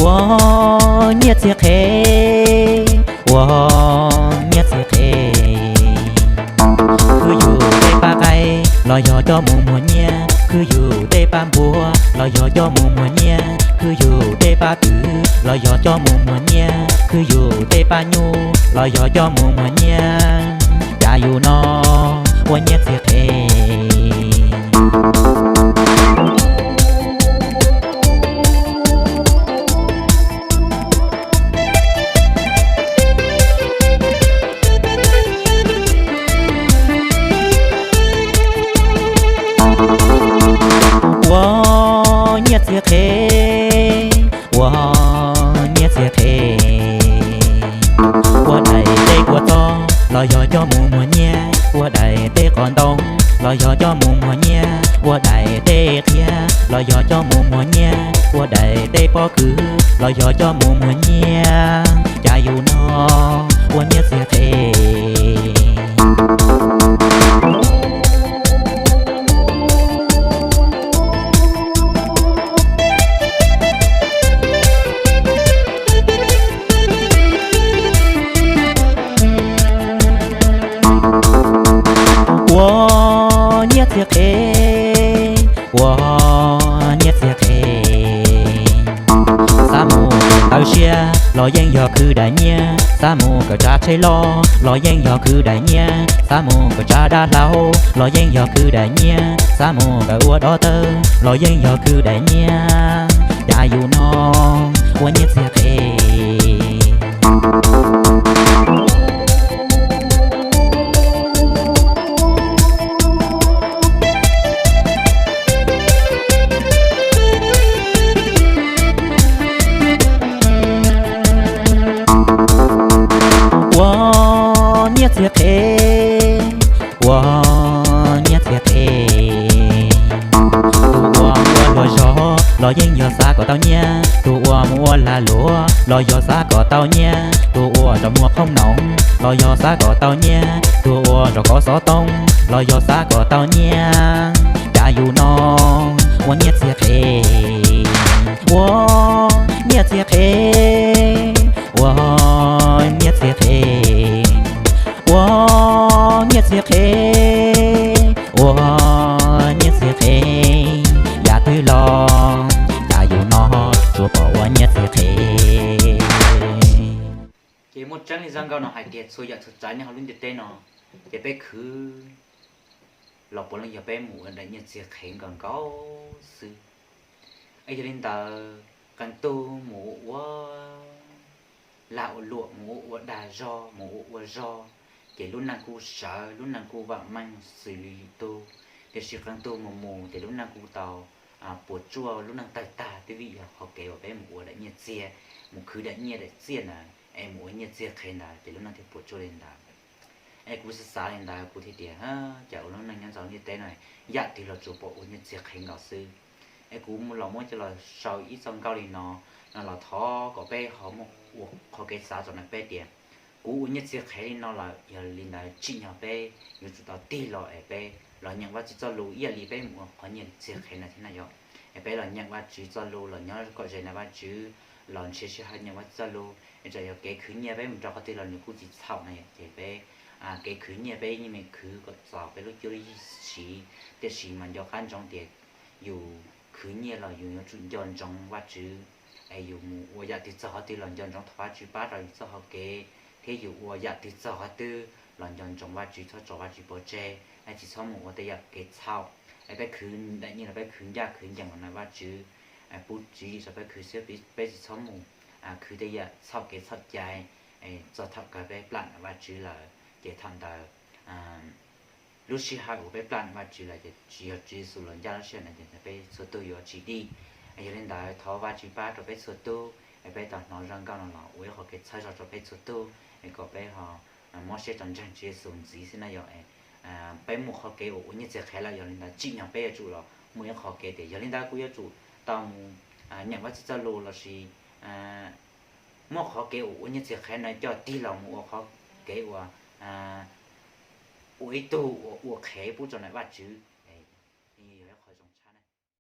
Ua nyiaj txiag qhev, ua nyiaj txiag qhev. Khwv yus tej paj qaib los yog coj mus muag nyiaj, khwv yus tej paj npuas los yog coj mus muag nyiaj, khwv yus tej paj twm los yog coj mus muag nyiaj, khwv yus tej paj nyuj los yog coj mus muag nyiaj. Cas yus no ua nyiaj txiag qhev. Ua nyiaj txiag qhev, ua nyiaj txiag qhev. Ua daim teb kua txob los yog coj mus muag nyiaj, ua daim teb qos ntoo los yog coj mus muag nyiaj, ua daim teb qhiav los yog coj mus muag nyiaj, ua daim teb pob kws los yog coj mus muag nyiaj. Cas yus no ua nyiaj txiag qhev. Ua nyiaj txiag qhev, ua nyiaj txiag qhev. Xav mus kawm tawv siab los yeej yog khwv daim nyiaj, xav mus kawm tsav tsheb loj los yeej yog khwv daim nyiaj, xav mus kawm tsav dab hlau los yeej yog khwv daim nyiaj, xav mus kawm ua dov tawb los yeej yog khwv daim nyiaj. Cas yus no ua nyiaj txiag qhev. Ua nyiaj txiag qhev, ua nyiaj txiag qhev. Tus uas mus ua hluas zog los yeej yog xav kom tau nyiaj, tus uas mus ua lag luam los yog xav kom tau nyiaj, tus uas rov muag qhoob noov los yog xav kom tau nyiaj, tus uas rov kov xov tooj los yog xav kom tau nyiaj. Cas yus no ua nyiaj txiag qhev, ua nyiaj txiag qhev, ua nyiaj txiag qhev, ua nyiaj txiag qhev, ua nyiaj txiag qhev. Yam twg los cas yus no tsuas pom ua nyiaj txiag qhev. Ces muaj tseeb li zaj nkauj no hais tias txhua yam txhua tsav nyob hauv lub ntiaj teb no, ces peb khwv los puav leej yog peb mus ua daim nyiaj txiag qhev nkaus nkaus xwb. Es yog li ntawd qee tug mus ua lag ua luam, mus ua ua dag zog, mus ua ua zog, ces lub neej kuj sawv, lub neej kuj vam meej xws li lwm tug. Tiam sis qee tug mus mus ces lub neej kuj tau puas tsuaj, lub neej tawg tag twb vim yog qhov kev uas peb mus ua daim nyiaj txiag, mus khwv daim nyiaj daim txiaj ntawd es mus ua nyiaj txiag qhev ntawd ces lub neej thiaj puas tsuaj li ntawd. Es kuv xav xav li ntawd kuv thiaj tias, cas ua lub neej nyob ntawm lub ntiaj teb no yam twg los tsuas pom ua nyiaj txiag qhev nkaus xwb. Es kuv los muab coj los sau ib txoj nkauj li no, no los thov kom peb ho muaj ua qhov kev xav rau ntawm peb tias, kuv ua nyiaj txiag qhev li no lawm, yog li ntawd tsim nyog peb yuav tsum tau tig los es peb los nyeem Vajtswv txoj lus ib yam li peb mus ua qhov nyiaj txiag qhev no thiab na yom. Es peb los nyeem Vajtswv txoj lus, los nyob kom ze ntawm Vajtswv, los nrhiav sij hawm nyeem Vajtswv txoj lus, es txawm yog kev khwv nyiaj peb mus rau qhov twg los nws kuj tsis txhaum na yom. Ces peb kev khwv nyiaj peb yeej meem khwv kom txog peb lub cuab lub yig siv, tiam sis mas nco qab ntsoov tias yus khwv nyiaj los yus yuav tsum nco ntsoov Vajtswv, es yus mus ua yam twg txog qhov twg los nco ntsoov thov Vajtswv pab rau yus txoj hau kev, thiab yus ua yam twg txog qhov twg los nco ntsoov Vajtswv, txhob tso Vajtswv pov tseg, es tsis txhob mus ua tej yam kev txhaum. Es peb khwv daim nyiaj los peb khwv ncaj khwv ncees los ntawm Vajtswv, pub tswv yim rau peb khwv xwb, peb tsis txhob mus khwv tej yam txhaum kev txhaum cai, txog thaum kawg peb plam ntawm Vajtswv lawm ces thaum ntawd lub sij hawm uas peb plam ntawm Vajtswv lawm ces tsis yog Tswv Yexus los ncaj lub sij hawm ntawd ces peb txhua tug yuav tsis dim. Yog li ntawd thov Vajtswv pab rau peb txhua tug, es peb tau hnov zaj nkauj no los ua ib qho kev txhawb zog rau peb txhua tug, es kom peb ho mob siab rau ntseeg Tswv Yexus ntxiv xwb na yom. Peb muaj qhov kev uas ua nyiaj txiag qhev lawm, yog li ntawd tsim nyog peb yuav tsum los muaj ib qho kev tias yog li ntawd kuv yuav tsum tau mus nyeem Vajtswv txoj lus lossis muab qhov kev uas ua nyiaj txiag qhev no coj tig los mus ua qhov kev uas ua ib tug uas ua qhev pub rau ntawm Vajtswv.